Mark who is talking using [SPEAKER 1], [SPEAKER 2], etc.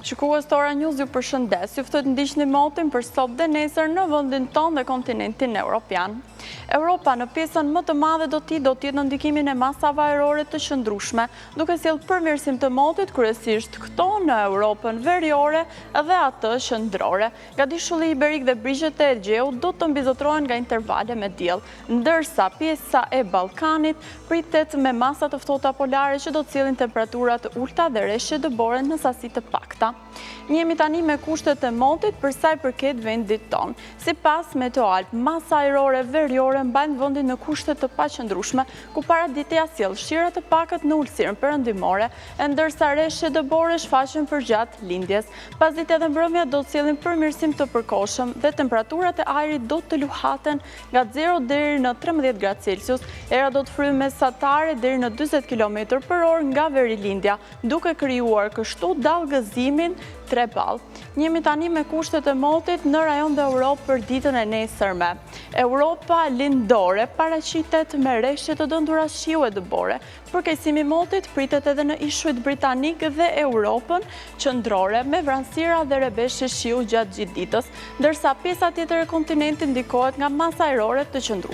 [SPEAKER 1] Shikues të Ora News ju përshëndes, ju ftoj të ndiqni motin për sot dhe nesër në vendin tonë dhe kontinentin europian. Europa në pjesën më të madhe do të do të jetë në ndikimin e masave ajrore të qëndrueshme, duke sjellë përmirësim të motit kryesisht këto në Europën veriore dhe atë qendrore. Gadishulli Iberik dhe brigjet e Egjeut do të mbizotërohen nga intervale me diell, ndërsa pjesa e Ballkanit pritet me masa të ftohta polare që do të sjellin temperatura të ulëta dhe reshje dëbore në sasi të pakta. Njihemi tani me kushtet e motit për sa i përket vendit tonë. Sipas Meteoalb, masa ajrore veriore mbajnë vendin në kushte të paqëndrueshme, ku paraditja sjell shira të pakët në ultësirën perëndimore, e ndërsa reshje dëbore shfaqen përgjatë lindjes. Pasditja dhe mbrëmja do të sjellin përmirësim të përkohshëm dhe temperaturat e ajrit do të luhaten nga 0 deri në 13 gradë Celsius. Era do të fryjë mesatare deri në 40 kilometër për orë nga verilindja, duke krijuar kështu dallgëzimin 3 ballë. Njihemi tani me kushtet e motit në rajon dhe Europë për ditën e nesërme. Europa lindore paraqitet me reshje të dendura shiu e dëbore. Përkeqësimi i motit pritet edhe në ishujt britanikë dhe Europën qendrore, me vranësira dhe rrebeshe shiu gjatë gjithë ditës, ndërsa pjesa tjetër e kontinentit ndikohet nga masa ajrore të qëndrueshme.